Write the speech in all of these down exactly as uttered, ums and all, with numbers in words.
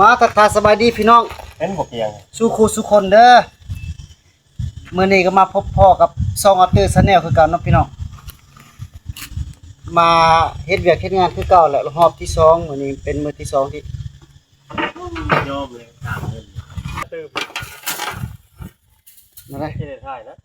มาทักทายสบายดีพี่น้อง เห็นบ่เปียง สู่คู่สู่คนเด้อ มื้อนี้ก็มาพบพ้อกับช่องอาร์เตอร์แชนแนลคือเก่าเนาะพี่น้อง มาเฮ็ดเวียกเฮ็ดงานคือเก่าแหละ รอบที่สอง มื้อนี้เป็นมื้อที่สองที่ ยอมเลย ตามเงิน ตื่ม มาเลย ที่ได้ถ่ายนะ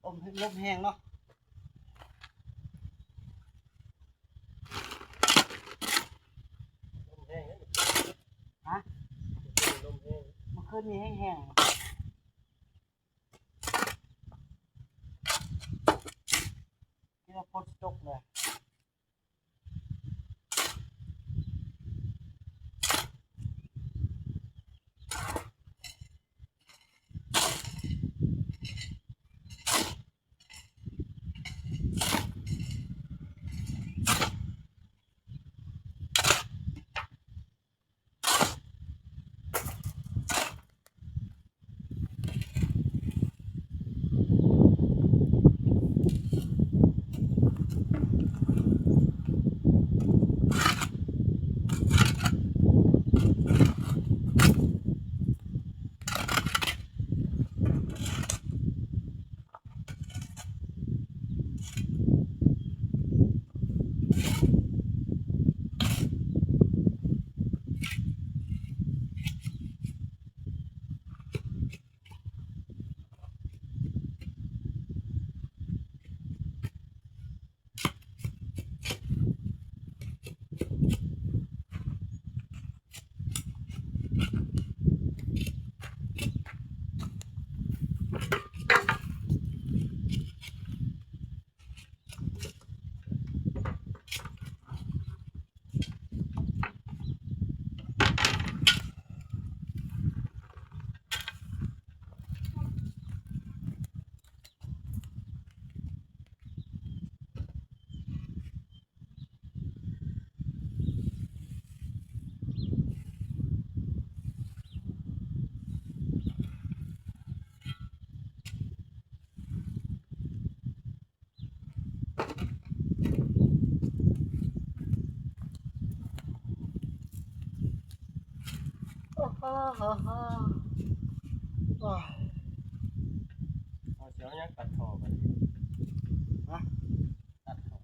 ลม ลมแฮงเนาะ ลมแฮงเด้ ฮะ ลมแฮง เมื่อคืนนี้แฮงๆ คิดว่าฝนสิตกเลย เอาเสียงยังตัดต่อกัน ฮะ ตัดต่อ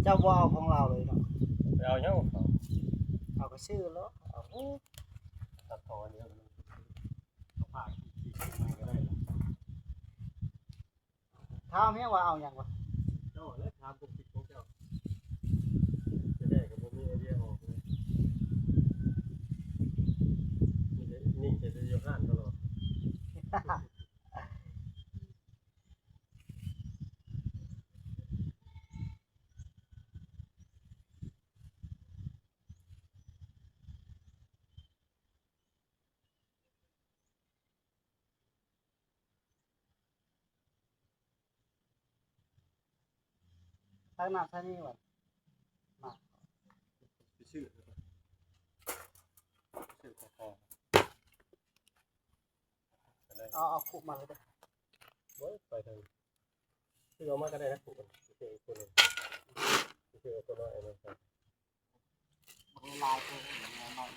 เจ้าบ่เอาของเราเลยเนาะ ไปเอายังของเขา เอาก็ซื้อแล้ว เอา ตัดต่ออันเดียวกัน เอาผ้าขีดๆมันก็ได้แล้ว ถามเฮาว่าเอาหยังวะ เจ้าและถามพวกคิดของเจ้า จะได้ก็บ่มีไอเดียออกเลย นี่จะ นี่จะอยู่ห้านตลอด ทางหน้าทางนี้วะ มา ไปซื้อ ซื้อของ เอา เอาคุมาเลยเด้อ โอ้ย ไปทาง ซื้อเอามาก็ได้นะ คุ ซื้อคนหนึ่ง ซื้อเอาตัวน้อยอันนั้นไป ลายตัวน้อย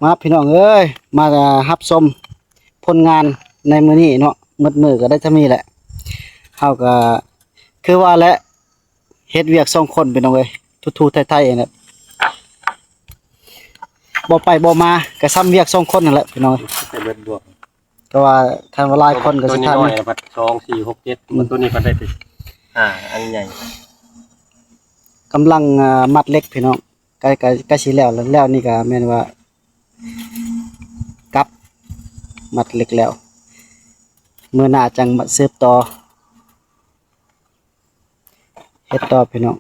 มาพี่น้องเอ้ย มารับชมผลงานในมื้อนี้เนาะ หมดมื้อก็ได้เท่านี้แหละ เฮาก็คือว่าแหละ เฮ็ดเวียกสองคนพี่น้องเอ้ย ทู่ๆไทยๆนั่นแหละ บ่ไปบ่มาก็ส่ำเวียกสองคนนั่นแหละพี่น้องเอ้ย แต่เบิดบวก แต่ว่าคันว่าหลายคนก็ ตัว สิ นี้ ทัน น้อย นะพัด สอง สี่ หก เจ็ด อืม มันตัวนี้พัดได้ไป อ่า อันใหญ่ กำลัง อ่า มัดเหล็กพี่น้อง ใกล้ ใกล้ ใกล้สิแล้ว แล้ว แล้วนี่ก็แม่นว่า กลับ มัดเหล็กแล้ว มื้อหน้าจั่งมาสืบต่อ เฮ็ดต่อพี่น้อง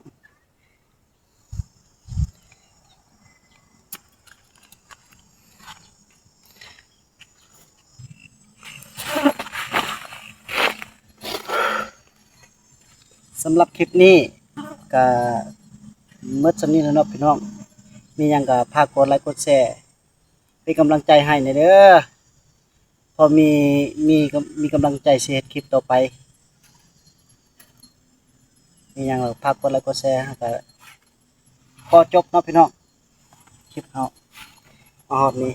สำหรับคลิปนี้ก็หมดส่ำนี้แล้วเนาะพี่น้อง มีหยังก็ฝากกดไลค์กดแชร์ เป็นกำลังใจให้แหน่เด้อ พอมี มี มีกำลังใจสิเฮ็ดคลิปต่อไป มีหยังก็ฝากกดไลค์กดแชร์ แล้วก็ขอจบเนาะพี่น้อง คลิปเฮามาฮอดนี้